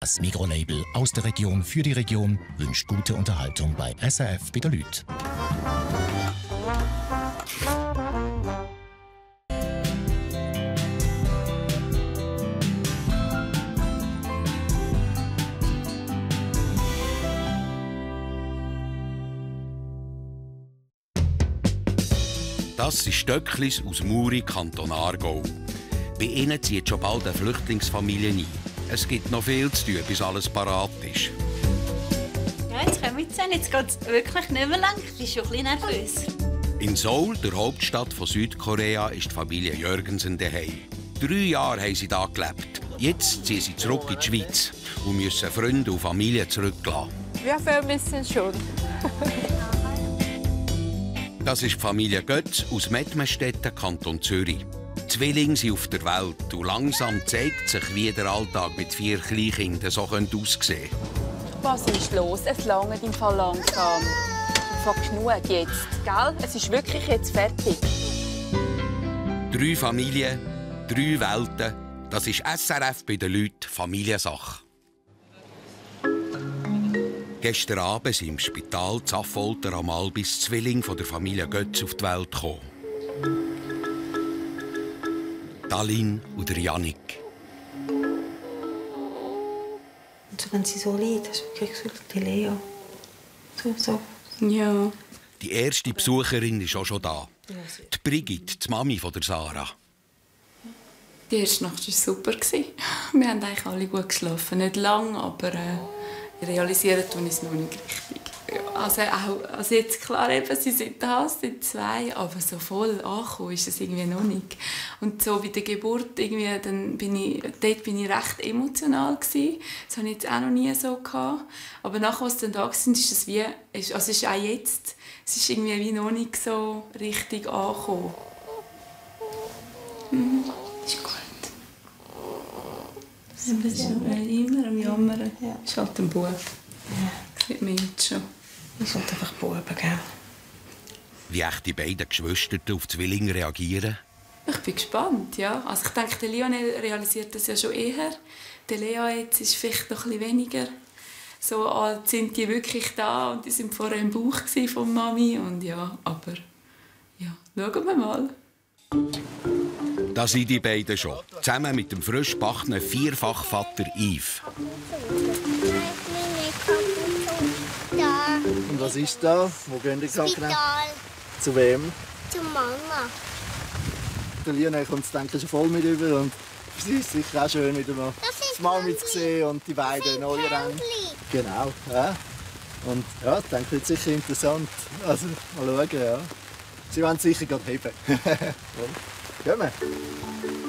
Das Mikrolabel aus der Region für die Region wünscht gute Unterhaltung bei SRF bei den Leuten. Das sind Stöcklis aus Muri, Kanton Aargau. Bei ihnen zieht schon bald eine Flüchtlingsfamilie ein. Es gibt noch viel zu tun, bis alles parat ist. Ja, jetzt können wir sehen. Jetzt geht es wirklich nicht mehr lang. Ich bin schon ein bisschen nervös. In Seoul, der Hauptstadt von Südkorea, ist die Familie Jürgensen daheim. 3 Jahre haben sie hier gelebt. Jetzt ziehen sie zurück in die Schweiz und müssen Freunde und Familie zurücklassen. Wir vermissen schon. Das ist die Familie Götz aus Mettmerstetten, Kanton Zürich. Die Zwillinge sind auf der Welt und langsam zeigt sich, wie der Alltag mit 4 Kleinkindern so aussehen könnte. Was ist los? Es langt im Fall langsam. Einfach genug jetzt, gell? Es ist wirklich jetzt fertig. 3 Familien, 3 Welten. Das ist SRF bei den Leuten Familiensache. Gestern Abend sind im Spital Zaffolter am Albis Zwillinge von der Familie Götz auf die Welt gekommen. Dalin und der Jannik. Und wenn sie so liegt, hast du wirklich gesagt, die Lea. So. Ja. Die erste Besucherin ist auch schon da. Die Brigitte, die Mami von der Sarah. Die erste Nacht war super. Wir haben eigentlich alle gut geschlafen. Nicht lange, aber realisieren tun es noch nicht richtig. Ja, also jetzt klar, eben, sie sind da, sind 2, aber so voll angekommen ist es irgendwie noch nicht. Und so bei der Geburt, irgendwie, bin ich recht emotional gewesen. Das hatte ich jetzt auch noch nie so gehabt. Aber nachher, als sie dann da sind, ist es wie, also es ist auch jetzt, es ist irgendwie wie noch nicht so richtig angekommen. Ist gut. Wir sind immer am Jammern. Ja. Ist halt ein Bub. Ja. Sieht man jetzt schon. Ist halt einfach Buben, gell? Wie echt die beiden Geschwister auf die Zwillinge reagieren? Ich bin gespannt, ja. Also ich denke, der Lionel realisiert das ja schon eher. Der Lea jetzt ist vielleicht noch ein bisschen weniger. So alt sind die wirklich da und die sind vorher im Bauch von Mami. Und ja, aber ja, schauen wir mal. Da sind die beiden schon. Zusammen mit dem frisch gebackenen Vierfachvater Yves. Und was ist da? Wo gehen die gerade? Spital. Zu wem? Zu Mama. Der Lionel kommt es, denke ich, schon voll mit über. Und für sie ist es sicher auch schön, wieder mal die Mami zu sehen und die beiden neuen Rennen. Genau. Ja. Und ja, ich denke, das wird sicher interessant. Also, mal schauen, ja. Sie wollen sicher gerade heben. Gehen wir?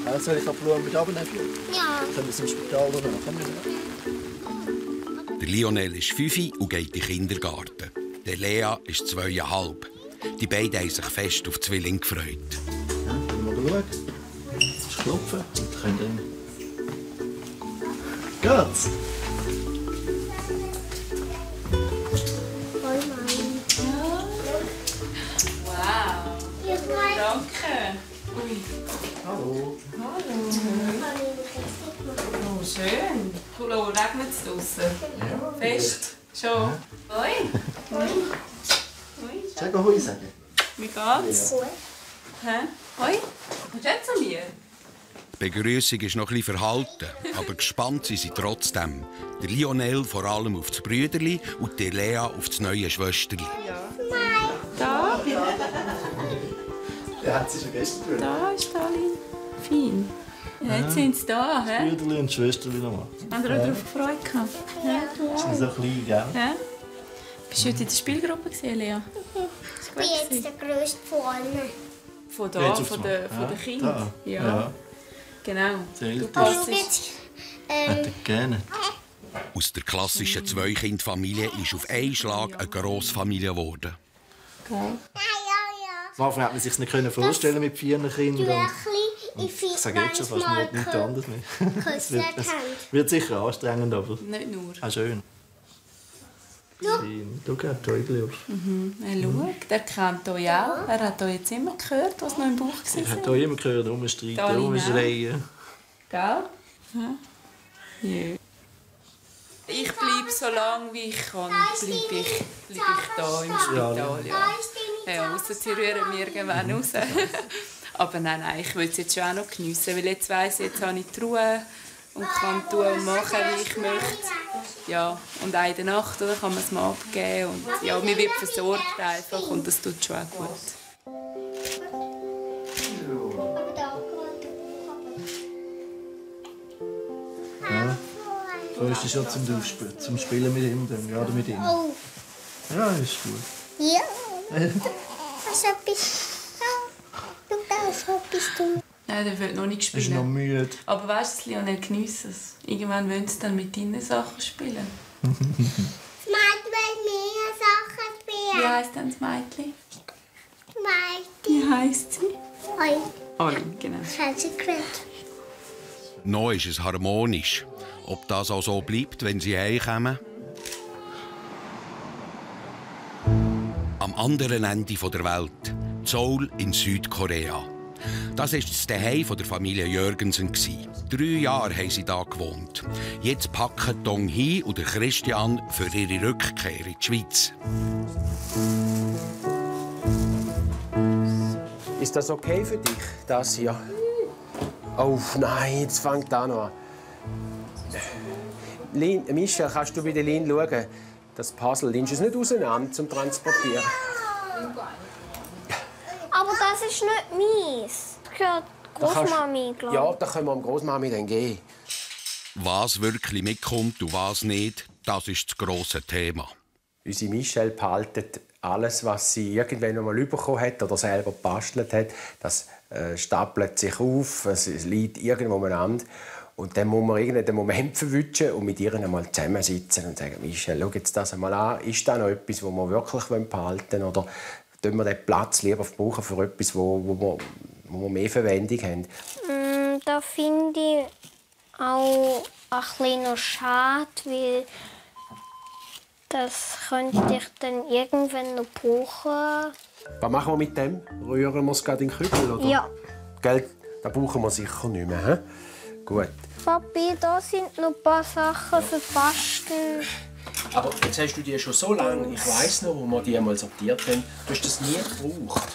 Ja, soll ich die Blumen mit runternehmen? Ja. Können wir es im Spital oder machen? Der Lionel ist 5 und geht in den Kindergarten. Der Lea ist 2,5. Die beiden haben sich fest auf die Zwillinge gefreut. Ja, mal schauen. Jetzt ist klopfen und können dann... Geht's? Voll mein. Wow. Danke. Ui. Hallo. Oh, schön. Cool, regnet es draußen? Ja. Fest? Schon? Hoi. Hoi. Sag mal Hoi sagen. Wie geht's? Gut. Hä? Hoi? Kommst du jetzt zu mir? Die Begrüßung ist noch ein bisschen verhalten, aber gespannt sind sie trotzdem. Der Lionel vor allem auf das Brüderli und die Lea auf das neue Schwesterli. Da? Der hat sie schon gestern gehört. Da ist Dalin. Fein. Ja, jetzt sind sie da, hä? Brüderli und Schwesterli nochmal. Haben Sie euch darauf gefreut? Ja. Sie sind so klein, gell? Hä? Bist du heute in der Spielgruppe, Lea? Ich bin jetzt der Größte von allen. Von da, Jetzt von aufs den Mal. Kindern? Da. Ja. Genau. Der Du Älteste. passst. Hätte ich gerne. Aus der klassischen Zwei-Kind-Familie ist auf einen Schlag eine Grossfamilie geworden. Am Anfang hat man sich nicht vorstellen mit 4 Kindern. Ich sage jetzt schon fast nichts anderes mehr. Es wird sicher anstrengend, aber Nicht nur. auch schön. Du gehst Täubli auf. Schau, der kennt euch auch. Er hat euch jetzt immer gehört, was noch im Bauch war. Ich habe immer gehört, rumstreiten, Dalin auch. rumschreien. Gell? Ja. Ich bleibe so lange, wie ich kann, bleibe ich da im Spital. Ja, ausser sie rühren mich irgendwann raus. Aber nein, ich will es jetzt schon auch noch geniessen, weil jetzt weiss ich, jetzt habe ich die Ruhe und kann tun und machen, wie ich möchte. Ja, und auch in der Nacht oder, kann man es mal abgeben. Und ja, mir wird versorgt einfach und das tut schon auch gut. Ja. So ist es schon zum Spielen mit ihm dann, ja, oder mit ihm. Ja, ist gut. Ja. Was bist du? Nein, der will noch nicht spielen. Ist noch müde. Aber weißt du, Lionel, geniess es. Irgendwann wollen sie dann mit deinen Sachen spielen. Das Mädchen will meine Sachen spielen. Wie heisst denn das Mädchen? Mädchen. Wie heisst sie? Oi. Oli, genau. Das hat sie geredet. Noch ist es harmonisch. Ob das auch so bleibt, wenn sie heimkommen? Am anderen Ende der Welt, Seoul in Südkorea. Das war das Zuhause der Familie Jürgensen. 3 Jahre haben sie hier gewohnt. Jetzt packen Dong-hee und Christian für ihre Rückkehr in die Schweiz. Ist das okay für dich, das hier? Oh nein, jetzt fängt an an. Michel, kannst du bei der Lin schauen? Das Puzzle, nimmst du es nicht auseinander zum Transportieren? Aber das ist nicht meins. Das gehört Großmami, glaube ich. Ja, da können wir dem Großmami dann geben. Was wirklich mitkommt und was nicht, das ist das grosse Thema. Unsere Michelle behaltet alles, was sie irgendwann einmal bekommen hat oder selber gebastelt hat. Das stapelt sich auf, es liegt irgendwo umeinander. Und dann muss man irgendeinen Moment verwischen und mit ihr einmal zusammensitzen und sagen, Michelle, schau jetzt das einmal an. Ist da noch etwas, das wir wirklich behalten wollen? Oder tun wir den Platz lieber brauchen für etwas, wo wir mehr Verwendung haben? Da finde ich auch ein bisschen noch schade, weil das könnte ich dann irgendwann noch brauchen. Was machen wir mit dem? Rühren wir es gerade in den Kübel? Oder? Ja. Gell? Das brauchen wir sicher nicht mehr. He? Gut. Papi, da sind noch ein paar Sachen für Basteln. Aber jetzt hast du die schon so lange. Ich weiss noch, wo wir die einmal sortiert haben. Du hast das nie gebraucht.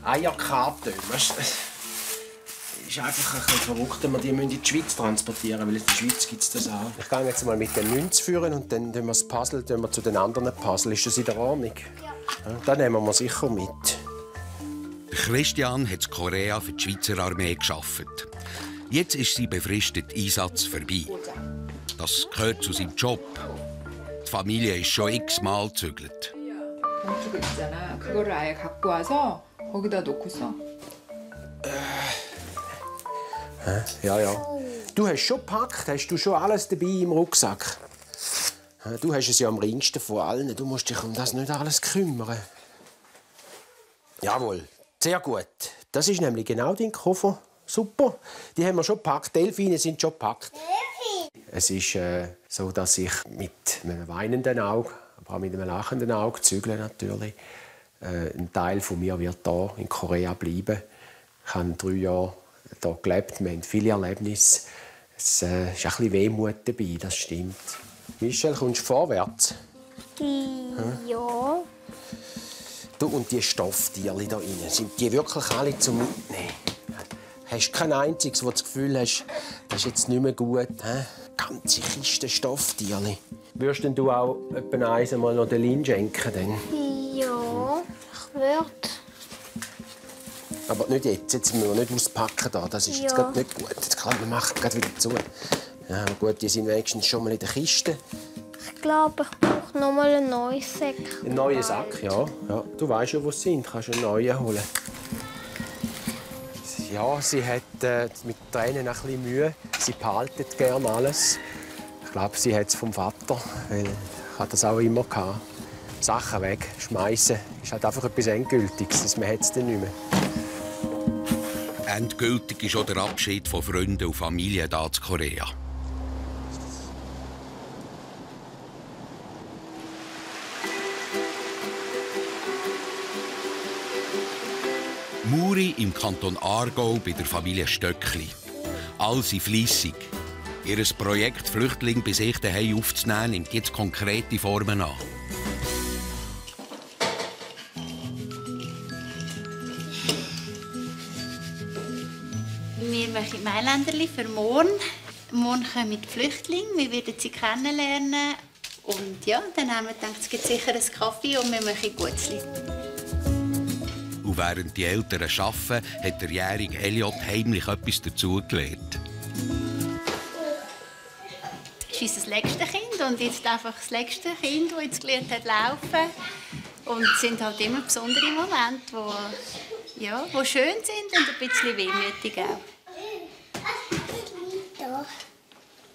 Eierkarten. Weißt du? Es ist einfach ein bisschen verrückt, wenn wir die in die Schweiz transportieren, weil in der Schweiz gibt es das auch. Ich gehe jetzt mal mit den Münzen führen und dann tun wir das Puzzle zu den anderen Puzzle. Ist das in der Ordnung? Ja. Das nehmen wir sicher mit. Christian hat in Korea für die Schweizer Armee gearbeitet. Jetzt ist sein befristeter Einsatz vorbei. Das gehört zu seinem Job. Die Familie ist schon x-mal gezügelt. Ja, ja. Du hast schon gepackt, hast du schon alles dabei im Rucksack? Du hast es ja am ringsten von allen. Du musst dich um das nicht alles kümmern. Jawohl, sehr gut. Das ist nämlich genau dein Koffer. Super. Die haben wir schon gepackt. Delfine sind schon gepackt. Es ist so, dass ich mit einem weinenden Auge, aber auch mit einem lachenden Auge zügle natürlich. Ein Teil von mir wird hier in Korea bleiben. Ich habe 3 Jahre hier gelebt. Wir haben viele Erlebnisse. Es ist ein bisschen Wehmut dabei, das stimmt. Michelle, kommst du vorwärts? Ja. Du, und die Stofftierchen hier drin, sind die wirklich alle zum Mitnehmen? Hast du kein einziges, wo du das Gefühl hast, das ist jetzt nicht mehr gut? Ganze Kiste Stofftierchen. Würdest denn du auch etwa eins einmal noch der Lin schenken? Dann? Ja, ich würde. Aber nicht jetzt. Jetzt müssen wir nicht auspacken. Das ist jetzt gerade nicht gut. Jetzt kann man machen gerade wieder zu. Ja, aber gut, die sind wenigstens schon mal in der Kiste. Ich glaube, ich brauche noch mal einen neuen Sack. Einen neuen Sack, ja. Du weißt ja, wo sie sind. Du kannst einen neuen holen. Ja, sie hat mit Tränen ein bisschen Mühe. Sie behaltet gerne alles. Ich glaube, sie hat es vom Vater, weil ich hatte das auch immer gehabt. Sachen wegschmeißen ist halt einfach etwas Endgültiges. Man hat es dann nicht mehr. Endgültig ist auch der Abschied von Freunden und Familie hier in Korea. Muri im Kanton Aargau bei der Familie Stöckli. Alle sind fleissig. Ihr Projekt Flüchtling bei sich daheim aufzunehmen, nimmt jetzt konkrete Formen an. Wir machen Mailänderli für morgen. Morgen kommen die Flüchtlinge, wir werden sie kennenlernen. Und ja, dann haben wir gedacht, es gibt sicher einen Kaffee und wir machen Gutzli. Und während die Eltern arbeiten, hat der jährige Elliot heimlich etwas dazugelernt. Das ist unser letztes Kind und jetzt einfach das letzte Kind, das jetzt gelernt hat laufen. Und es sind halt immer besondere Momente, die schön sind und ein bisschen wehmütig auch.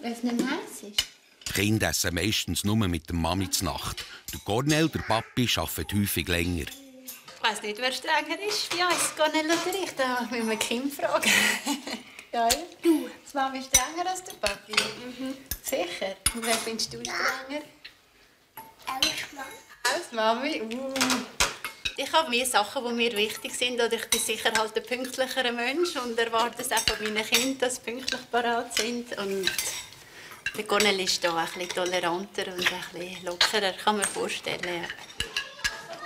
Weil es nicht heiß ist. Die Kinder essen meistens nur mit der Mami zur Nacht. Der Cornel, der Papi, arbeitet häufig länger. Ich weiss nicht, wer strenger ist bei uns, Cornel oder ich. Da müssen wir Kim fragen. Ja, du. Die Mami ist strenger als der Papi? Mhm. Sicher? Und wer findest du strenger? Als Mami. Ich habe mir Sachen, die mir wichtig sind. Oder ich bin sicher halt ein pünktlicherer Mensch und erwarte es auch von meinen Kindern, dass sie pünktlich parat sind. Und der Cornel ist hier ein bisschen toleranter und ein bisschen lockerer, kann man vorstellen. Ja.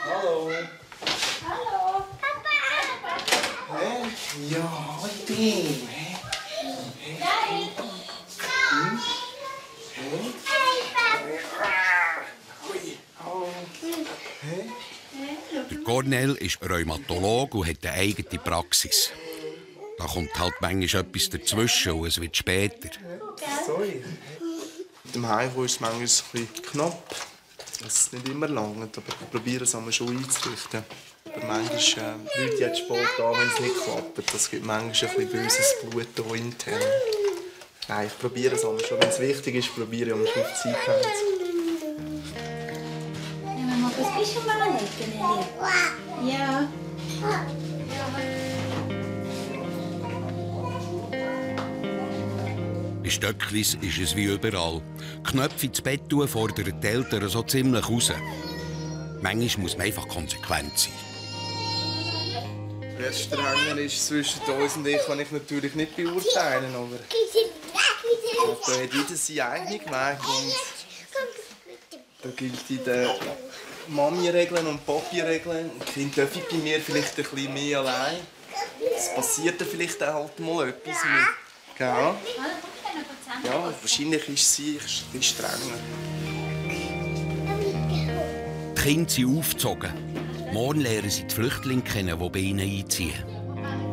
Hallo. Hallo. Papa. Hä? Ja, ich bin. Hä? Nein. Der Cornel ist Rheumatologe und hat eine eigene Praxis. Da kommt halt manchmal etwas dazwischen und es wird später. Sorry. Mit dem Heimkommen ist es manchmal ein bisschen knapp. Es ist nicht immer lang, aber ich probiere es schon einzurichten. Aber manchmal Leute jetzt Sport an, wenn es nicht klappt. Das gibt manchmal ein bisschen böses Blut hier intern. Nein, ich probiere es schon. Wenn es wichtig ist, probiere ich, um auf die Zeit zu. Mama, was bist du mal anlegen, Ja. Bei Stöcklis ist es wie überall. Knöpfe ins Bett tun fordern die Eltern so ziemlich raus. Manchmal muss man einfach konsequent sein. Wer strenger ist zwischen uns und ich, kann ich natürlich nicht beurteilen. Aber da hat jeder seinen eigenen Weg. Und da gilt in den Mami-Regeln und Papi-Regeln. Die Kinder dürfen bei mir vielleicht ein bisschen mehr allein. Es passiert dann vielleicht auch halt mal etwas. Gell? Ja, wahrscheinlich ist sie ein bisschen strenger. Die Kinder sind aufgezogen. Morgen lernen sie die Flüchtlinge kennen, die bei ihnen einziehen.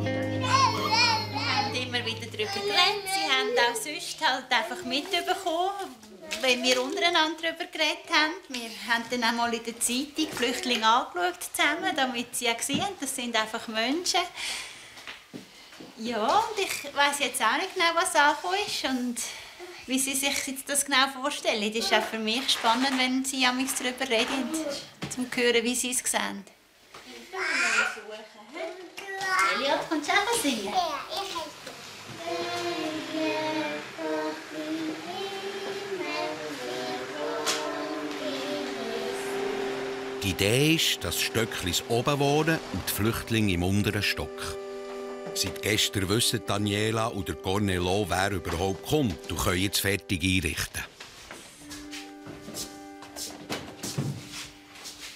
Wir haben immer wieder darüber geredet. Sie haben auch sonst halt einfach mitbekommen, wenn wir untereinander darüber geredet haben. Wir haben dann auch mal in der Zeitung die Flüchtlinge angeschaut zusammen, damit sie auch sehen, das sind einfach Menschen. Ja, und ich weiss jetzt auch nicht genau, was angekommen ist und wie sie sich das genau vorstellen. Das ist auch für mich spannend, wenn sie darüber reden, um zu hören, wie sie es sehen. Elliot, kommst du auch singen? Die Idee ist, dass Stöcklis oben wohnen und die Flüchtlinge im unteren Stock. Seit gestern wissen Daniela und der Cornelo, wer überhaupt kommt und können jetzt fertig einrichten.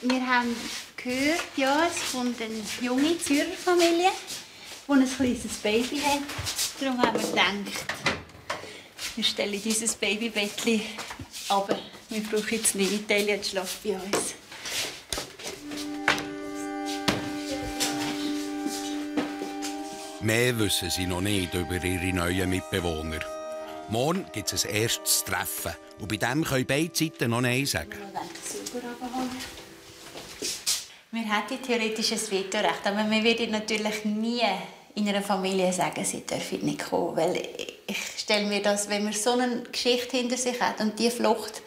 Wir haben gehört, ja, es kommt eine junge Zürcher Familie, die ein kleines Baby hat. Darum haben wir gedacht, wir stellen dieses Babybettchen runter. Wir brauchen jetzt nicht, Elliot schläft bei uns. Mehr wissen sie noch nicht über ihre neuen Mitbewohner. Morgen gibt es ein erstes Treffen. Und bei dem können beide Seiten noch Nein sagen. Wir hätten theoretisch ein Vetorecht, aber wir würden natürlich nie in einer Familie sagen, sie dürfen nicht kommen. Weil ich stelle mir das, wenn man so eine Geschichte hinter sich hat und die Flucht,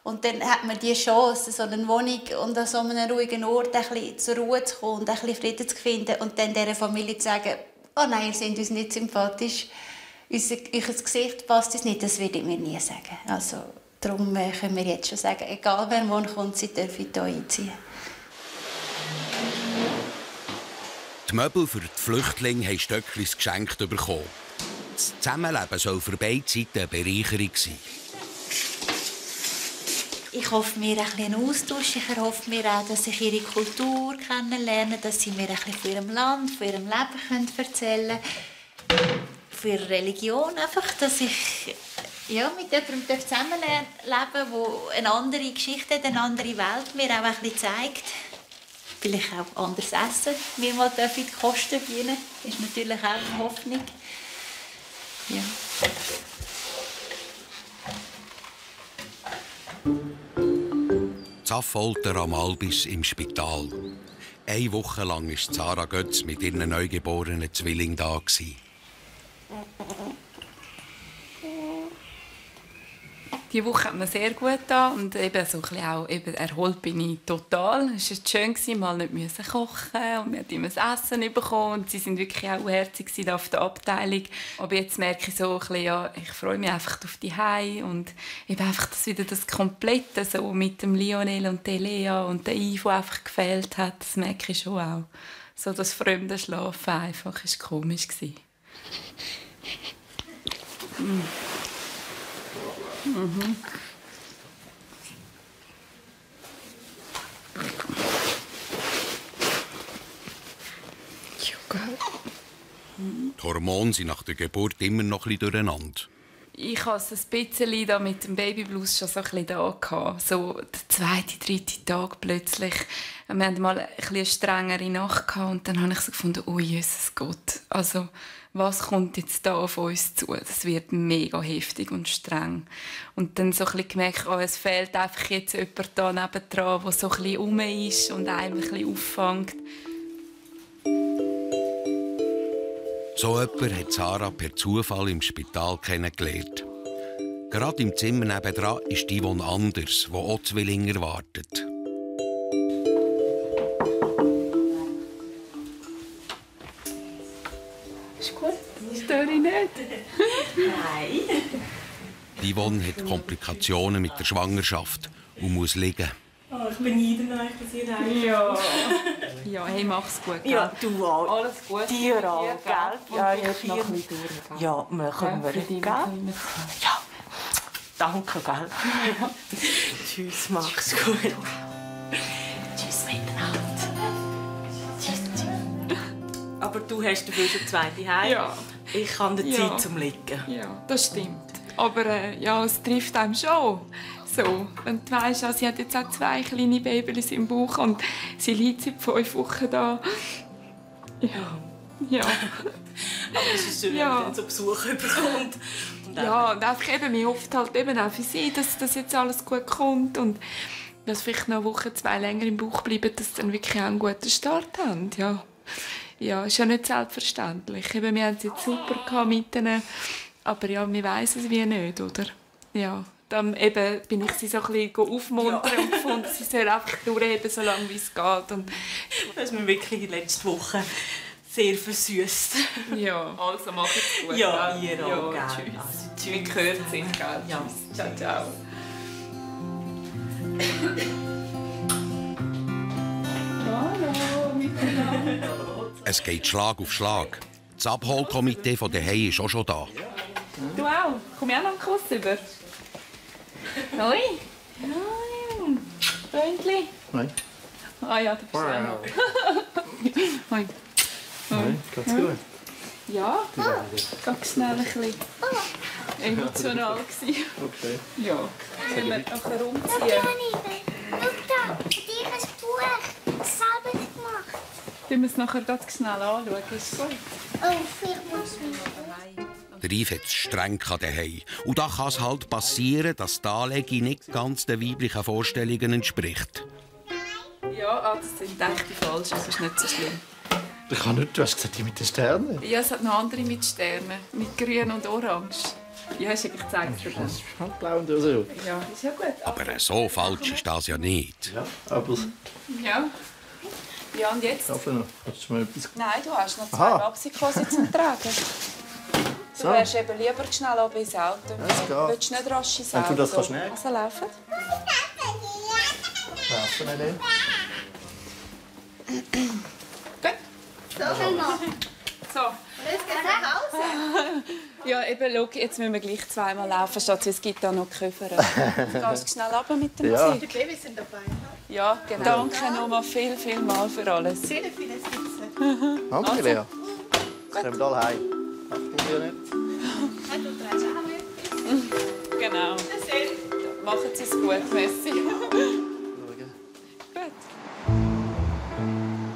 und dann hat man die Chance, so eine Wohnung und an so einem ruhigen Ort ein bisschen zur Ruhe zu kommen und ein bisschen Frieden zu finden und dann dieser Familie zu sagen, oh nein, ihr seid uns nicht sympathisch, euer Gesicht passt uns nicht, das würde ich mir nie sagen. Also, darum können wir jetzt schon sagen, egal wer morgen kommt, sie dürfen hier einziehen. Die Möbel für die Flüchtlinge haben Stöcklis geschenkt bekommen. Das Zusammenleben soll für beide Seiten eine Bereicherung sein. Ich hoffe mir ein bisschen Austausch. Ich erhoffe mir auch, dass ich ihre Kultur kennenlernen, dass sie mir ein bisschen von ihrem Land, von ihrem Leben erzählen können. Von ihrer Religion einfach, dass ich mit jemandem zusammenleben darf, der eine andere Geschichte hat, eine andere Welt mir auch ein bisschen zeigt. Vielleicht auch anders essen, mir mal in die Kosten dienen. Das ist natürlich auch eine Hoffnung. Ja. Affolter am Albis im Spital. Eine Woche lang war Sarah Götz mit ihren neugeborenen Zwillingen da. Die Woche hat mir sehr gut getan und eben so ein bisschen auch erholt bin ich total. Es war schön, mal nicht kochen und wir haben immer das Essen bekommen und sie sind wirklich auch herzig auf der Abteilung. Aber jetzt merke ich so ein bisschen, ja, ich freue mich einfach auf die Hause und eben einfach das Komplette so mit dem Lionel und der Lea und der Ivo einfach gefehlt hat, das merke ich schon auch. So das fremde Schlafen einfach war komisch. Mhm. Die Hormone sind nach der Geburt immer noch ein bisschen durcheinander. Ich hatte es ein bisschen da mit dem Babyblues schon so ein bisschen da gehabt. So der 2., 3. Tag plötzlich. Wir hatten mal eine strengere Nacht gehabt und dann habe ich so gefunden, oh Jesus Gott, also was kommt jetzt da auf uns zu? Das wird mega heftig und streng. Und dann so ein bisschen gemerkt, oh, es fehlt einfach jetzt jemand da nebendran, der so ein bisschen rum ist und einem ein bisschen auffängt. So jemand hat Sarah per Zufall im Spital kennengelernt. Gerade im Zimmer nebenan ist die Yvonne Anders, die auch Zwillinge erwartet. Ist gut? Störe ich nicht? Nein. Die Yvonne hat Komplikationen mit der Schwangerschaft und muss liegen. Oh, ich bin neidisch, dass ihr heim. Ja. Ja, hey, mach's gut, gell? Ja, du auch. Alles gut. Dir auch, gell? Ja, ich noch ein bisschen durch. Ja, machen wir, gell? Ja, danke, gell? Tschüss, mach's gut. Tschüss miteinander. Tschüss. Aber du hast dafür schon 2 Heim. Ja. Ich habe die Zeit zum Liegen. Ja, das stimmt. Aber ja, es trifft einem schon. So, wenn du weisst, sie hat jetzt auch 2 kleine Babys im Bauch und sie liegt seit 5 Wochen da. Ja. Aber es ist schön, wenn man so Besuch bekommt. Ja, und einfach eben, man hofft halt eben auch für sie, dass das jetzt alles gut kommt und dass vielleicht noch eine Woche, 2 länger im Bauch bleiben, dass sie dann wirklich auch einen guten Start haben. Ja, ist ja nicht selbstverständlich. Eben, wir haben es jetzt super mit ihnen, aber ja, wir weiss es wie nicht, oder? Ja. Dann eben bin ich sie so ein bisschen aufmuntern und gefunden, sie soll einfach durchheben, so lange wie es geht. Und das ist mir wirklich die letzte Woche sehr versüßt. Ja, also mach es gut. Ja, ihr auch. Ja, tschüss. Also, tschüss. Wir hören sich, gell? Ja. Ciao, ciao. Hallo, miteinander. Es geht Schlag auf Schlag. Das Abholkomitee von der Hei ist auch schon da. Du auch? Komm ich auch noch einen Kuss über? Hoi. Hoi. Freundli. Hoi. Ah ja, du bist auch. Hoi. Hoi, geht's gut? Ja, ganz schnell ein bisschen emotional gewesen. Okay. Ja, wenn wir nachher umziehen. Schau da, für dich ein Buch. Das selber gemacht. Wir müssen es nachher ganz schnell anschauen, ist gut? Oh, vielleicht muss ich. Der Yves hat es streng daheim. Und da kann es halt passieren, dass die Anlegung nicht ganz den weiblichen Vorstellungen entspricht. Ja, das sind echt die falschen, das ist nicht so schlimm. Ich kann nicht, du hast gesagt, die mit den Sternen. Ja, es hat noch andere mit Sternen, mit grün und orange. Ja, hast du eigentlich gezeigt für das? Handblau und so. Ja, ist ja gut. Aber so falsch ist das ja nicht. Ja, aber... Ja. Ja, und jetzt? Hast du mal etwas... Nein, du hast noch 2 Babsi-Quasi zum Tragen. Du wärst eben lieber schnell ab ins Auto. Ja, willst du nicht rasch ins Wenn Auto? du das kannst nicht. Also laufen. Laufen nicht hin. Gut. So, So. jetzt geht's nach Hause. Ja, eben, schau, jetzt müssen wir gleich zweimal laufen, Schatz, es gibt da noch Köfer. Gehst du schnell runter mit der Ja. Musik? Die Babys sind dabei. Ja, genau. Danke nochmal viel mal für alles. Sehr viele Sitzen. Danke, Lea. Kommt alle heim. Achtung, Lea nicht. Du trägst auch etwas. Genau. Machen Sie es gut, merci.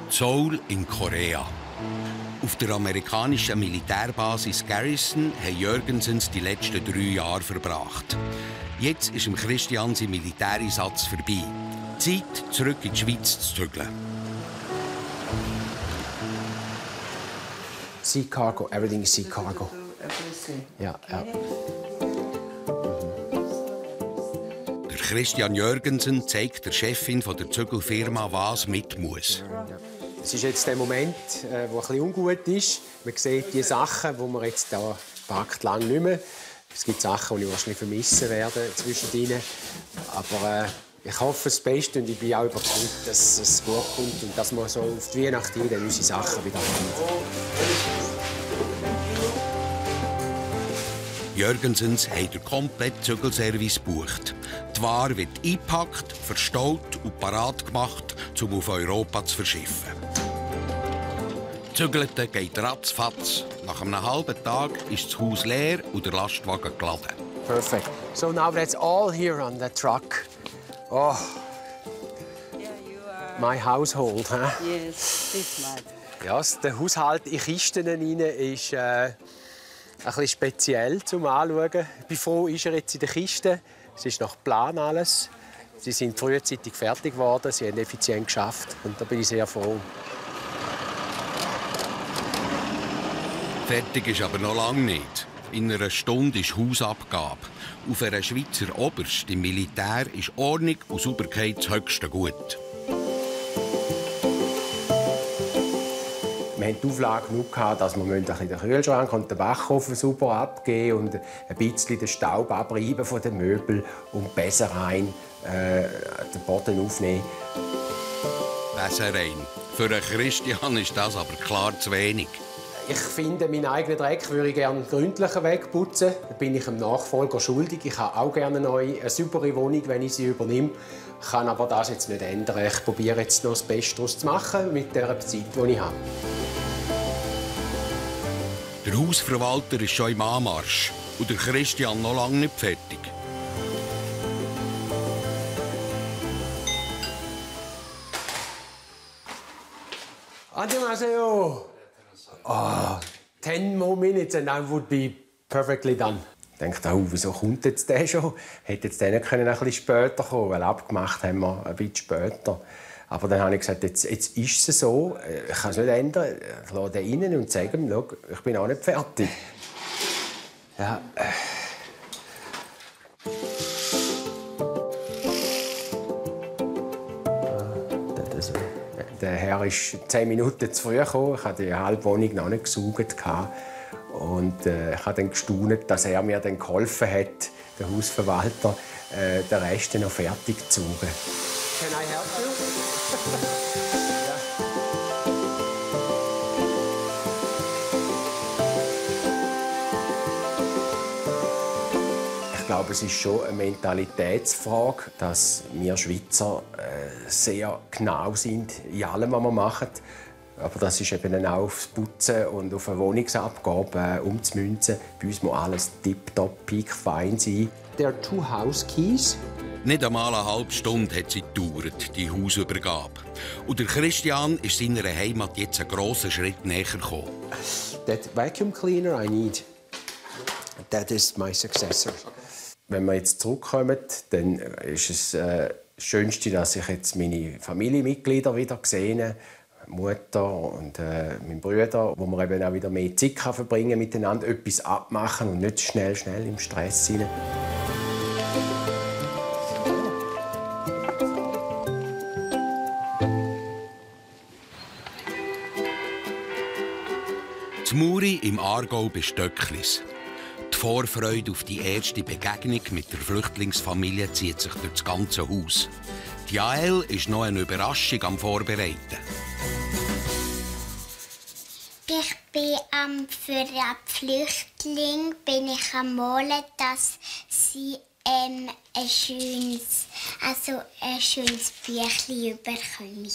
Seoul in Korea. Auf der amerikanischen Militärbasis Garrison haben Jürgensens die letzten 3 Jahre verbracht. Jetzt ist Christian sein Militäreinsatz vorbei. Zeit, zurück in die Schweiz zu zügeln. Sea Cargo, everything is Sea Cargo. Ja, ja. Der Christian Jürgensen zeigt der Chefin von der Zügelfirma, was mit muss. Es ist jetzt der Moment, der ein bisschen ungut ist. Man sieht die Sachen, die man jetzt hier packt, lang nicht mehr. Es gibt Sachen, die ich wahrscheinlich vermissen werde zwischendrin. Aber ich hoffe das Beste und ich bin auch überzeugt, dass es gut kommt und dass wir so auf die Weihnachten dann unsere Sachen wieder haben. Jürgensens hat den kompletten Zügelservice gebucht. Die Ware wird eingepackt, verstaut und parat gemacht, um auf Europa zu verschiffen. Zügelte geht ratzfatz. Nach einem halben Tag ist das Haus leer und der Lastwagen geladen. Perfect. So now that's all here on the truck. Oh. My household, huh? Yes, this much. Ja, der Haushalt in Kisten rein ist ein bisschen speziell zum Anschauen. Wie froh ist er jetzt in der Kiste? Es ist nach Plan alles. Sie sind frühzeitig fertig geworden, sie haben effizient geschafft und da bin ich sehr froh. Fertig ist aber noch lange nicht. In einer Stunde ist Hausabgabe. Auf einer Schweizer Oberst im Militär ist Ordnung und Sauberkeit das höchste Gut. Wir hatten die Auflage genug, dass wir den Kühlschrank und den Backofen sauber abgeben und ein bisschen den Staub abreiben von den Möbeln und besser rein den Boden aufnehmen. Besser rein. Für einen Christian ist das aber klar zu wenig. Ich finde, meinen eigenen Dreck würde ich gerne gründlicher wegputzen. Da bin ich dem Nachfolger schuldig. Ich habe auch gerne eine saubere Wohnung, wenn ich sie übernehme. Ich kann aber das jetzt nicht ändern. Ich probiere jetzt noch das Beste daraus zu machen mit der Zeit, die ich habe. Der Hausverwalter ist schon im Anmarsch und der Christian noch lange nicht fertig. Annyeonghaseyo. 10 more minutes and I would be perfectly done. Ich dachte, oh, wieso kommt jetzt der schon? Hätte jetzt den können ein bisschen später kommen, weil abgemacht haben wir ein bisschen später. Aber dann habe ich gesagt, jetzt ist es so, ich kann es nicht ändern. Ich lasse den rein und sage ihm, schau, ich bin auch nicht fertig. Ja. Der Herr ist 10 Minuten zu früh gekommen. Ich hatte die halbe Wohnung noch nicht gesaugt. Und ich habe dann gestaunt, dass er mir dann geholfen hat, der Hausverwalter, den Rest noch fertig zu saugen. Can I help you? Ich glaube, es ist schon eine Mentalitätsfrage, dass wir Schweizer sehr genau sind in allem, was wir machen. Aber das ist eben auch aufs Putzen und auf eine Wohnungsabgabe umzumünzen. Bei uns muss alles tipptopp, piekfein sein. There are 2 house keys. Nicht einmal eine halbe Stunde hat sie gedauert, die Hausübergabe. Und der Christian ist seiner Heimat jetzt einen grossen Schritt näher gekommen. That vacuum cleaner I need, that is my successor. Wenn wir jetzt zurückkommen, dann ist es das Schönste, dass ich jetzt meine Familienmitglieder wieder sehe. Mutter und mein Bruder, wo man eben auch wieder mehr Zeit verbringen kann, miteinander etwas abmachen und nicht schnell im Stress hinein. Die Muri im Aargau bei Stöcklis. Die Vorfreude auf die erste Begegnung mit der Flüchtlingsfamilie zieht sich durch das ganze Haus. Die Jael ist noch eine Überraschung am Vorbereiten. Ich bin für die Flüchtlinge am Malen, dass sie ein schönes Büchlein bekommen.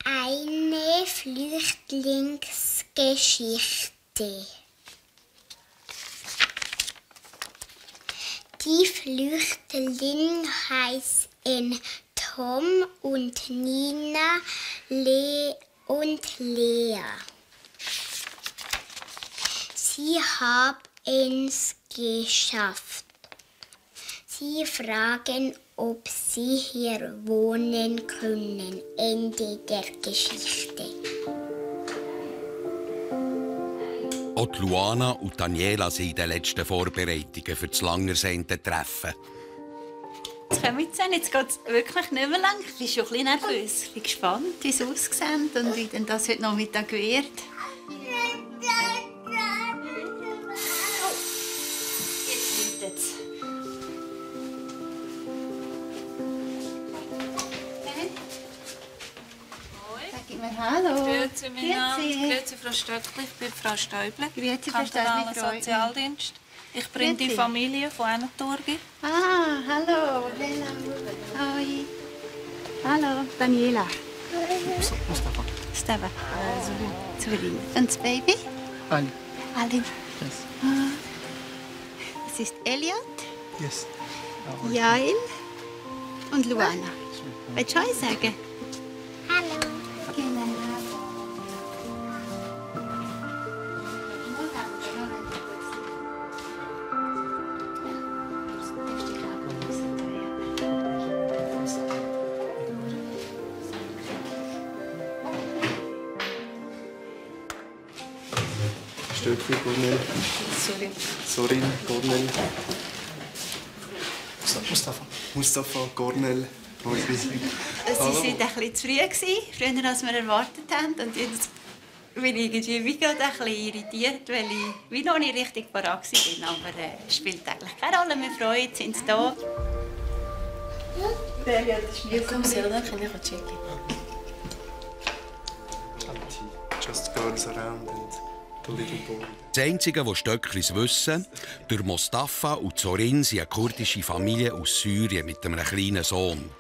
Eine Flüchtlingsgeschichte. Die Flüchtlinge heißen Tom und Nina, und Lea. Sie haben es geschafft. Sie fragen, ob sie hier wohnen können. Ende der Geschichte. Auch Luana und Daniela sind in den letzten Vorbereitungen für das lang ersehnte Treffen. Jetzt kommen wir jetzt geht es wirklich nicht mehr lang. Ich bin schon ein bisschen nervös. Ich bin gespannt, wie es aussieht und wie denn das heute Nachmittag wird. Jetzt läutet es. Sag mir Hallo. Grüezi miteinander. Grüezi Frau Stöckli, ich bin Frau Stäuble. Grüezi Frau Kantonaler Stäuble. Sozialdienst. Ich bringe die Familie von Enneturgi. Ah, hallo. Hoi. Hallo, Daniela. Mustafa. Mustafa. Zurin. Und das Baby? Ali. Ali. Yes. Das ist Elliot, Yes. Jael und Luana. Willst du Hi sagen? Hallo. Genau. Stöckli, Gornel. Sorin, Gornel. Mustafa, Gornel. Sie waren ein bisschen zu früh, früher als wir erwartet haben. Und jetzt bin ich irgendwie wie gerade ein bisschen irritiert, weil ich wie noch nicht richtig parat war. Aber es spielt eigentlich keine Rolle. Wir freuen uns, sind da. Just girls around and the little boy. Das Einzige, was Stöcklis wissen, durch Mustafa und Zorin sind eine kurdische Familie aus Syrien mit einem kleinen Sohn.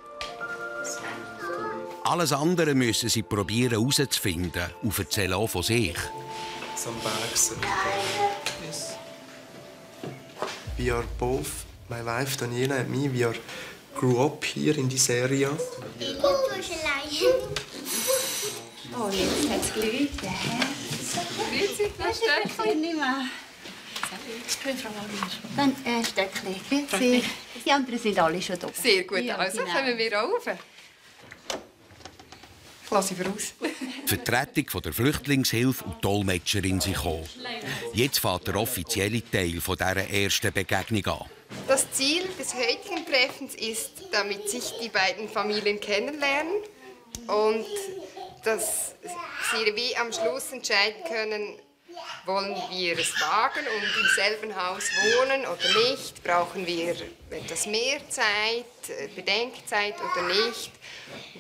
Alles andere müssen sie probieren herauszufinden und erzählen auch von sich. Some bags. Yes. We are both, my wife Daniela and me, we are grew up here in this area. Oh, jetzt hat es geläutet. Grüezi, Frau Stöckli. Nicht mehr. Ich bin Frau Wallisch. Dann Stöckli. Grüezi. Die anderen sind alle schon da. Sehr gut, Ja, also genau. kommen wir rauf. Ich lasse voraus. Die Vertretung der Flüchtlingshilfe und die Dolmetscherin sind gekommen. Jetzt fängt der offizielle Teil dieser ersten Begegnung an. Das Ziel des heutigen Treffens ist, damit sich die beiden Familien kennenlernen und dass sie wie am Schluss entscheiden können, wollen wir es wagen und im selben Haus wohnen oder nicht? Brauchen wir etwas mehr Zeit, Bedenkzeit oder nicht?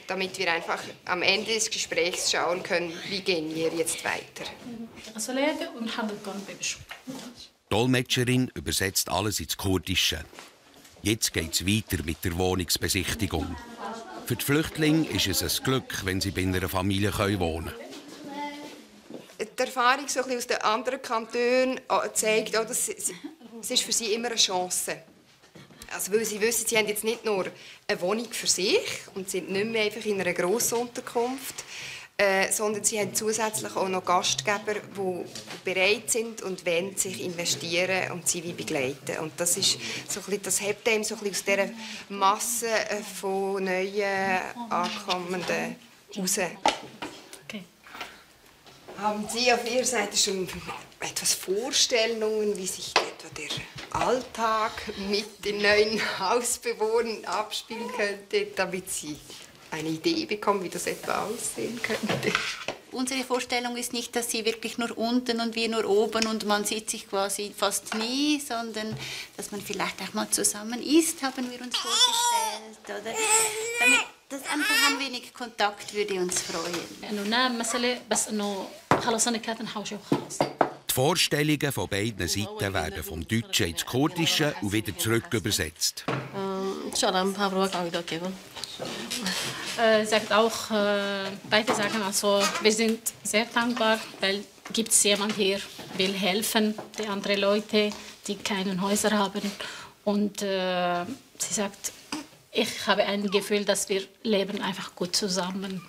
Damit wir einfach am Ende des Gesprächs schauen können, wie gehen wir jetzt weiter. Die Dolmetscherin übersetzt alles ins Kurdische. Jetzt geht es weiter mit der Wohnungsbesichtigung. Für die Flüchtlinge ist es ein Glück, wenn sie bei einer Familie wohnen können. Die Erfahrung so ein bisschen aus den anderen Kantonen zeigt auch, dass es ist für sie immer eine Chance ist. Also, weil sie wissen, sie haben jetzt nicht nur eine Wohnung für sich und sind nicht mehr einfach in einer Grossunterkunft, sondern sie haben zusätzlich auch noch Gastgeber, die bereit sind und wollen sich investieren und sie wie begleiten. Und das ist so ein bisschen, das hebt einem so ein bisschen aus dieser Masse von neuen Ankommenden raus. Okay. Haben Sie auf Ihrer Seite schon etwas Vorstellungen, wie sich etwa der Alltag mit den neuen Hausbewohnern abspielen könnte, damit Sie eine Idee bekommen, wie das etwa aussehen könnte? Unsere Vorstellung ist nicht, dass sie wirklich nur unten und wir nur oben und man sieht sich quasi fast nie, sondern dass man vielleicht auch mal zusammen isst, haben wir uns vorgestellt. oder? Damit das einfach ein wenig Kontakt würde uns freuen. Die Vorstellungen von beiden Seiten werden vom Deutschen ins Kurdische und wieder zurück übersetzt. Sagt auch, beide sagen also, wir sind sehr dankbar, weil gibt es jemand hier, will helfen, die andere Leute, die keine Häuser haben. Und sie sagt, ich habe ein Gefühl, dass wir leben einfach gut zusammen.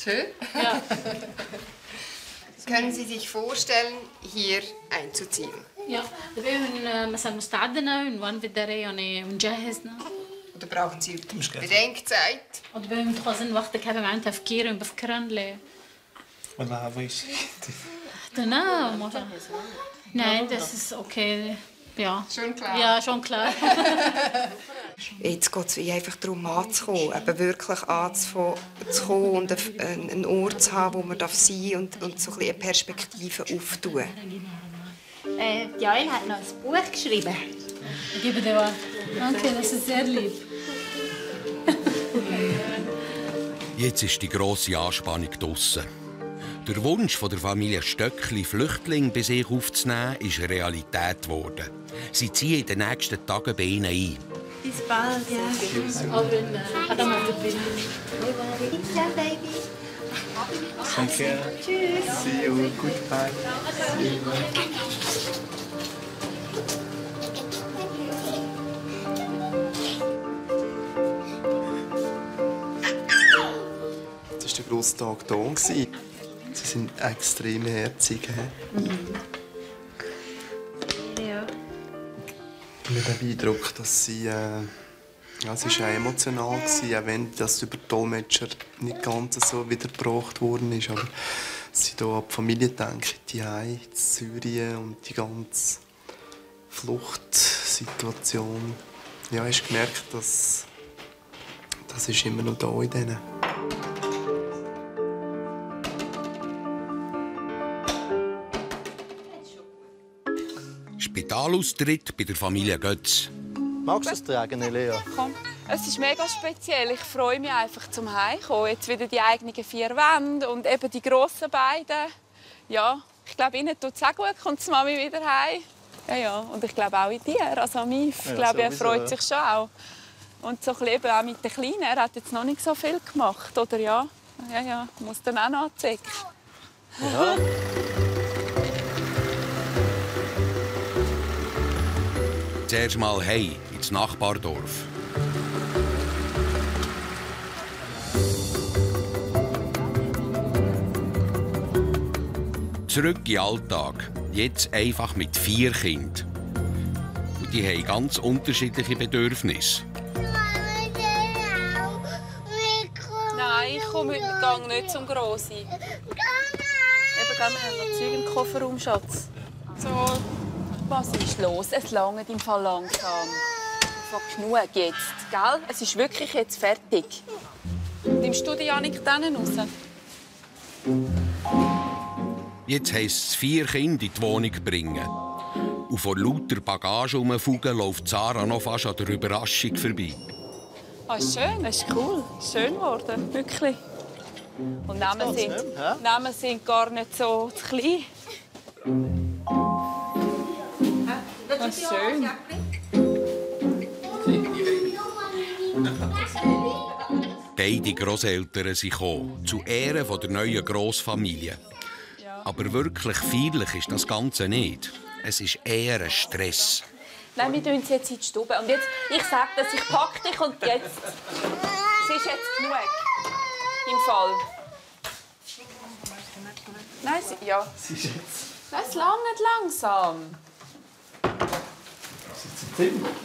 Schön. Ja. Können Sie sich vorstellen, hier einzuziehen? Ja, مثلا مستعدنا ونوان يعني ونجهزنا. Oder brauchen Sie Bedenkzeit? Oder متخذين وقت كده مع تفكير وبفكرن ل. ولا ويش؟ Nein, das ist okay. Ja. Schon klar? Ja, schon klar. Jetzt geht es einfach darum, anzukommen, eben wirklich anzukommen und einen Ort zu haben, wo man sein darf und so eine Perspektive auftun. Jael hat noch ein Buch geschrieben. Ich gebe dir was. Danke, das ist sehr lieb. Jetzt ist die grosse Anspannung draussen. Der Wunsch der Familie Stöckli, Flüchtlinge bei sich aufzunehmen, ist Realität geworden. Sie ziehen in den nächsten Tagen bei ihnen ein. Bis bald, ja. Ciao, Baby. Danke. Tschüss. See you. Goodbye. Das war der grosse Tag hier. Sie sind extrem herzig. Ja. Ich bin beeindruckt, dass sie. Es war auch emotional, auch wenn das über die Dolmetscher nicht ganz so wiedergebracht worden ist. Aber sie hier an die Familie denken, die in Syrien und die ganze Fluchtsituation. Ja, hast gemerkt, dass das ist immer noch da in denen. Spitalaustritt bei der Familie Götz. Magst du es tragen, Lea? Komm, es ist mega speziell. Ich freue mich einfach zum Heimkommen. Jetzt wieder die eigenen 4 Wände und eben die grossen beiden. Ja, ich glaube, ihnen tut es auch gut, kommt die Mami wieder heim. Ja. Und ich glaube auch in dir, also Mif. Ich glaube, er freut sich schon auch. Und so ein bisschen auch mit den Kleinen. Er hat jetzt noch nicht so viel gemacht, oder ja? Ja, muss dann auch noch anzeigen. Ja. Zuerst mal heim ins Nachbardorf. Zurück in den Alltag. Jetzt einfach mit 4 Kindern. Und die haben ganz unterschiedliche Bedürfnisse. Nein, ich komme heute Gang nicht zum Grossi. Eben, wir haben noch Zeug im Kofferraum, Schatz. So. Was ist los? Es langt im Fall langsam. Einfach genug jetzt, gell? Es ist wirklich jetzt fertig. Nimmst du die Janik dann raus? Jetzt heisst es 4 Kinder in die Wohnung bringen. Und vor lauter Bagage herumfugen läuft Sarah noch fast an der Überraschung vorbei. Ah, ist schön, das ist cool. Schön geworden, wirklich. Und Namen sind gar nicht so zu klein. Das ist schön. Beide Grosseltern sind gekommen, zu Ehren der neuen Grossfamilie. Aber wirklich feierlich ist das Ganze nicht. Es ist eher ein Stress. Nein, wir tun sie jetzt in die Stube. Und jetzt, ich sage das, ich packe dich und jetzt. Es ist jetzt genug. Im Fall. Nein, ja. Nein, es langt langsam.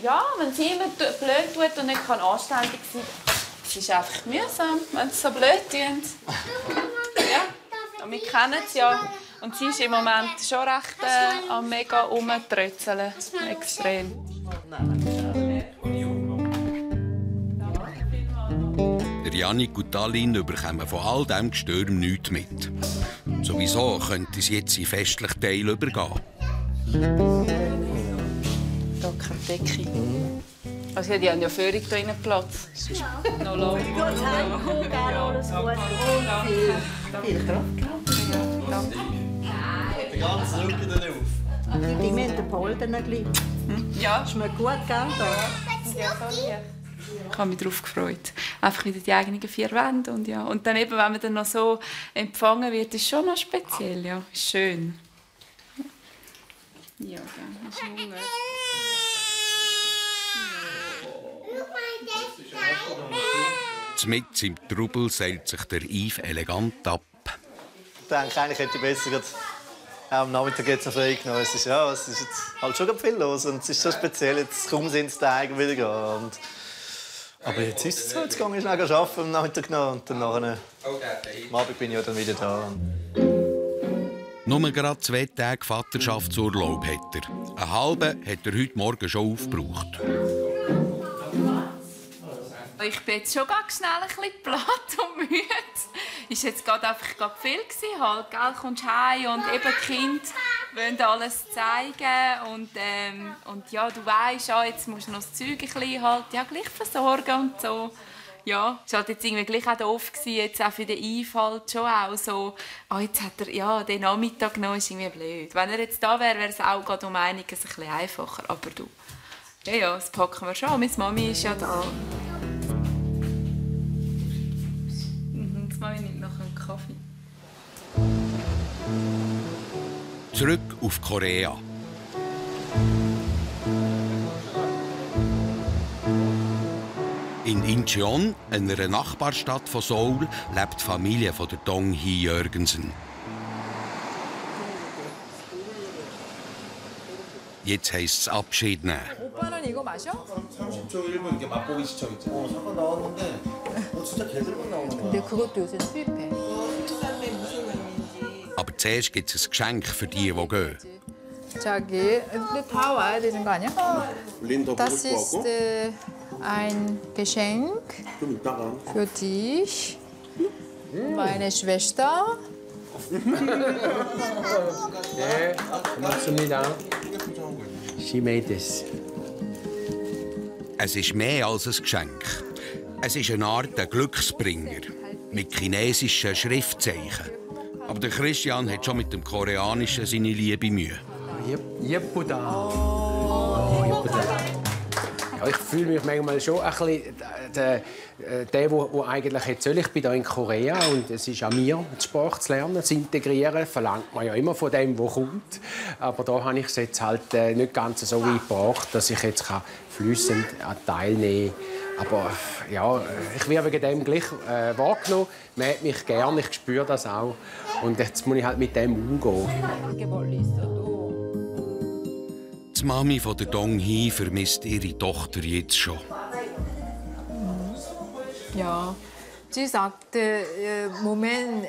Ja, wenn sie immer blöd tut und nicht anständig sein kann. Es ist einfach mühsam, wenn sie so blöd tun. Ja, und wir kennen es ja. Und sie ist im Moment schon recht am mega rumtrötzeln. Extrem. Der Jannik und Aline bekommen von all diesem Gestürm nichts mit. Sowieso könnte es jetzt in festlichen Teil übergehen. Hier keine Decke. Also die haben ja völlig hier innen Platz. Noch lange. Alles gut. Viel Kraft. Danke. Den ganzen Rücken drauf. Wir haben den Polder noch gleich. Ja. Schmeckt gut, gell? Ich habe mich darauf gefreut. Einfach wieder die eigenen 4 Wände. Und, ja. Und dann eben, wenn man dann noch so empfangen wird, ist schon noch speziell. Ja. Ist schön. Ja, gerne. Ist Hunger. Mitten im Trubel seilt sich der Yves elegant ab. Ich denke, eigentlich hätte ich besser am Nachmittag jetzt noch frei genommen. Es ist jetzt halt schon viel los und es ist so speziell. Jetzt kaum sind es Tage wieder gehen. Aber jetzt ist es so. Jetzt gehe ich schnell arbeiten am Nachmittag noch und dann nachher, am Abend bin ich ja dann wieder da. Nur gerade 2 Tage Vaterschaftsurlaub hat er. Einen halben hat er heute Morgen schon aufgebraucht. Ich bin jetzt schon ganz schnell ein bisschen platt und müde. Es war jetzt einfach viel halt, gell? Kommst heim und eben die Kinder wollen alles zeigen und ja, du weisst, ja, jetzt musst du noch das Zeug ein bisschen halt, ja, gleich versorgen und so. Ja, es war halt jetzt irgendwie gleich auch doof gewesen, jetzt auch für den Yves halt schon auch so, jetzt hat er ja den Nachmittag genommen, ist irgendwie blöd. Wenn er jetzt da wäre, wäre es auch gerade um einiges ein bisschen einfacher, aber du, ja, das packen wir schon, meine Mami ist ja da. Jetzt mache ich nicht noch einen Kaffee. Zurück auf Korea. In Incheon, einer Nachbarstadt von Seoul, lebt die Familie von der Dong-hee Jørgensen. Jetzt heisst es Abschied nehmen. 오빠는 이거 마셔? 30초 1분 이렇게 맛보기 시청 있죠. 잠깐 나왔는데 진짜 개들만 나오는 거야. 근데 그것도 요새 수입해. Aber zuerst gibt es ein Geschenk für die gehen. 저기, 근데 다 와야 되는 거 아니야? Das ist ein Geschenk für dich, meine Schwester. 네, 고맙습니다. She made this. Es ist mehr als ein Geschenk. Es ist eine Art Glücksbringer mit chinesischen Schriftzeichen. Aber der Christian hat schon mit dem Koreanischen seine Liebe Mühe. 예쁘다. Ja, ich fühle mich manchmal schon ein bisschen der eigentlich jetzt soll. Ich bin hier in Korea und es ist an mir, die Sprache zu lernen, zu integrieren. Verlangt man ja immer von dem, der kommt. Aber da habe ich es jetzt halt nicht ganz so weit gebracht, dass ich jetzt flüssend teilnehmen kann. Aber ja, ich werde wegen dem gleich wahrgenommen. Man hat mich gern, ich spüre das auch. Und jetzt muss ich halt mit dem umgehen. Die Mami von der Dong-hee vermisst ihre Tochter jetzt schon. Ja, sie sagte, im Moment,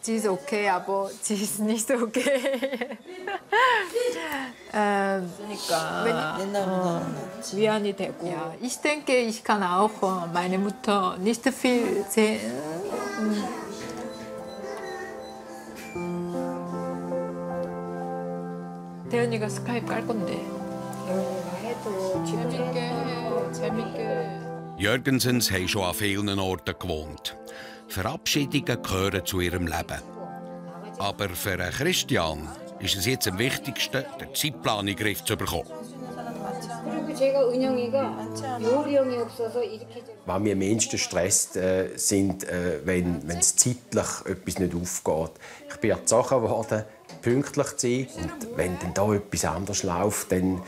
sie ist okay, aber sie ist nicht okay. Wi안이 되고. Ja, ich denke, ich kann auch meine Mutter nicht viel sehen. 태연이가 스카이프 깔 건데. 재밌게. Jørgensens haben schon an vielen Orten gewohnt. Verabschiedungen gehören zu ihrem Leben. Aber für Christian ist es jetzt am wichtigsten, den Zeitplan in den Griff zu bekommen. Was mich am meisten stresst, sind, wenn es zeitlich etwas nicht aufgeht. Ich bin erzogen worden, pünktlich zu sein. Und wenn dann da etwas anders läuft, dann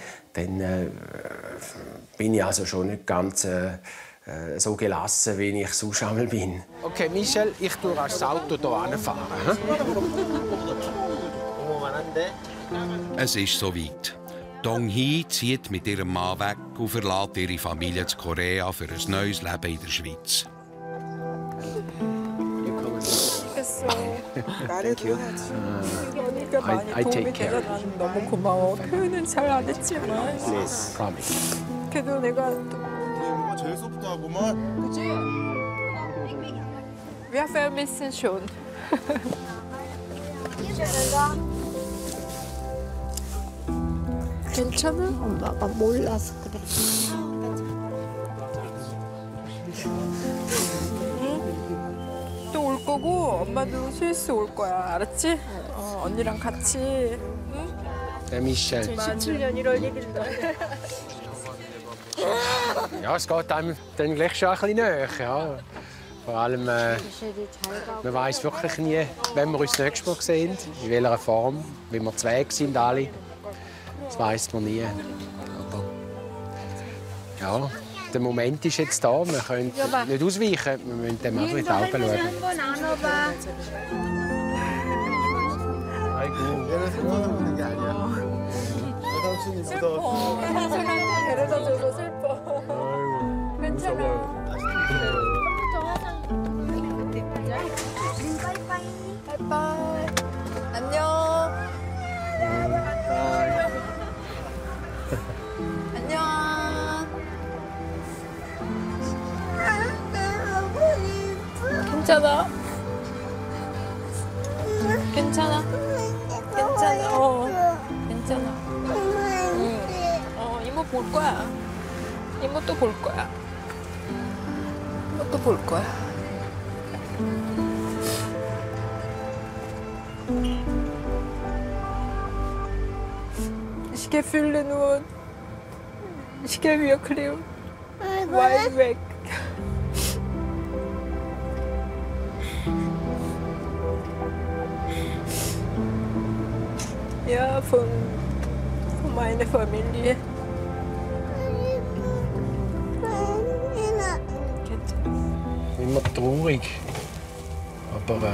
bin ich also schon nicht ganz so gelassen, wie ich sonst einmal bin. Okay, Michel, ich tue das Auto hier fahren. Es ist soweit. Dong-hee zieht mit ihrem Mann weg und verlässt ihre Familie zu Korea für ein neues Leben in der Schweiz. I take care. 너무 고마워. 표현은 잘 안 했지만. Please, promise. 그래도 내가 제일 소프트하구만. 그치? Wir vermissen schon. 괜찮아? 엄마가 몰라서 그래. 거고 엄마도 스위스 올 거야. 알았지? 언니랑 같이. 응? Michel. 17년 1월 1일. Ja, es geht einem dann gleich schon ein bisschen näher. Ja. Vor allem, man weiß wirklich nie, wenn wir uns das nächste Mal sehen, in welcher Form, wie wir zu Weg sind alle. Das weiss man nie. Aber ja, der Moment ist jetzt da. Wir können nicht ausweichen. Wir müssen dem einfach in die Augen schauen. 바이바이. 안녕. 안녕. 괜찮아. 괜찮아. 괜찮아. 괜찮아. 이모 볼 거야. 이모 또 볼 거야. 이모 또 볼 거야. Ich fühle nur, ich gehe wirklich weit weg. Ja, von meiner Familie. Immer traurig. Aber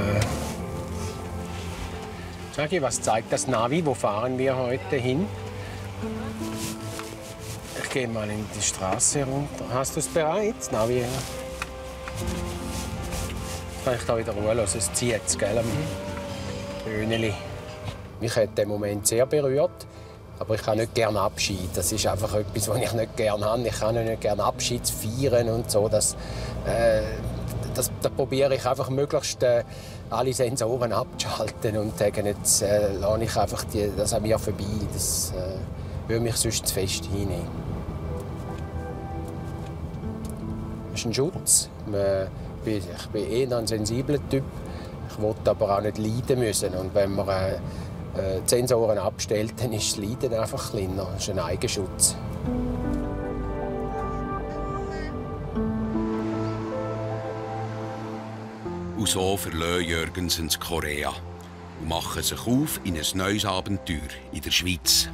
sag ich, was zeigt das Navi? Wo fahren wir heute hin? Ich gehe mal in die Straße runter. Hast du es bereit, das Navi? Kann ich da wieder Ruhe lassen? Es zieht es, gell? Böhneli. Mich hat der Moment sehr berührt. Aber ich kann nicht gerne Abschied. Das ist einfach etwas, was ich nicht gerne habe. Ich kann nicht gerne Abschied feiern und so. Da probiere ich einfach möglichst alle Sensoren abzuschalten und sagen, jetzt lasse ich einfach das an mir vorbei. Das würde mich sonst zu fest hinnehmen. Das ist ein Schutz. Ich bin eher ein sensibler Typ. Ich will aber auch nicht leiden müssen. Und wenn man die Sensoren abstellt, dann ist das Leiden einfach kleiner. Das ist ein Eigenschutz. Und so verlassen Jürgensen Korea und machen sich auf in ein neues Abenteuer in der Schweiz.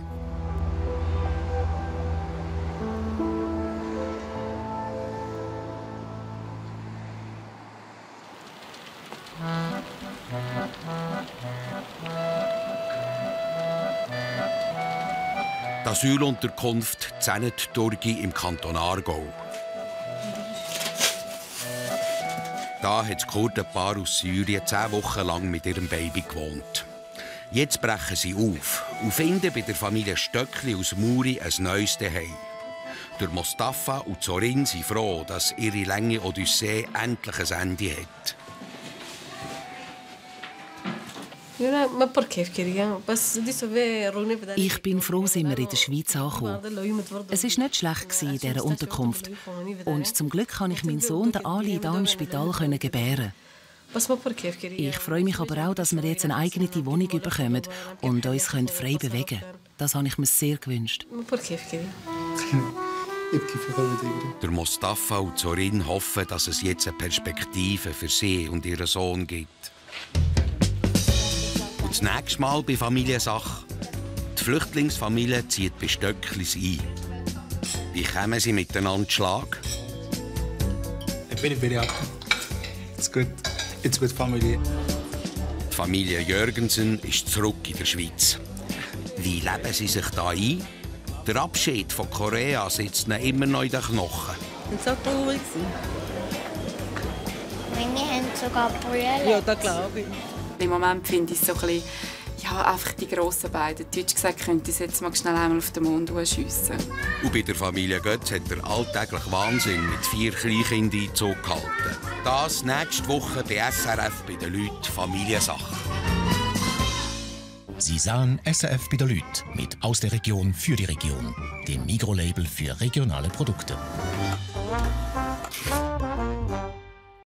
Die Asylunterkunft Zennet-Durgi im Kanton Aargau. Da hat das Kurdenpaar aus Syrien 10 Wochen lang mit ihrem Baby gewohnt. Jetzt brechen sie auf und finden bei der Familie Stöckli aus Muri ein neues Zuhause. Der Mostafa und Zorin sind froh, dass ihre lange Odyssee endlich ein Ende hat. Ich bin froh, sind wir in der Schweiz angekommen. Es war nicht schlecht in dieser Unterkunft. Und zum Glück kann ich meinen Sohn, den Ali, hier im Spital gebären. Ich freue mich aber auch, dass wir jetzt eine eigene Wohnung bekommen und uns frei bewegen können. Das habe ich mir sehr gewünscht. Der Mostafa und Zorin hoffen, dass es jetzt eine Perspektive für sie und ihren Sohn gibt. Und das nächste Mal bei Familiensache. Die Flüchtlingsfamilie zieht bei Stöcklis ein. Wie kommen sie miteinander zu Schlag? Ich bin bereit. It's good. It's good family. Die Familie Jürgensen ist zurück in der Schweiz. Wie leben sie sich da ein? Der Abschied von Korea sitzt ihnen immer noch in den Knochen. Das war so traurig. Meine haben sogar brüllen. Ja, das glaube ich. Im Moment finde ich so ein bisschen, ja, einfach die grossen beiden. Deutsch gesagt, könnte ich jetzt mal schnell einmal auf den Mond schiessen. Und bei der Familie Götz hat der alltägliche Wahnsinn mit 4 Kleinkindern Einzug gehalten. Das nächste Woche bei SRF bei den Leuten Familiensache. Sie sahen SRF bei den Leuten mit «Aus der Region für die Region», dem Mikrolabel für regionale Produkte.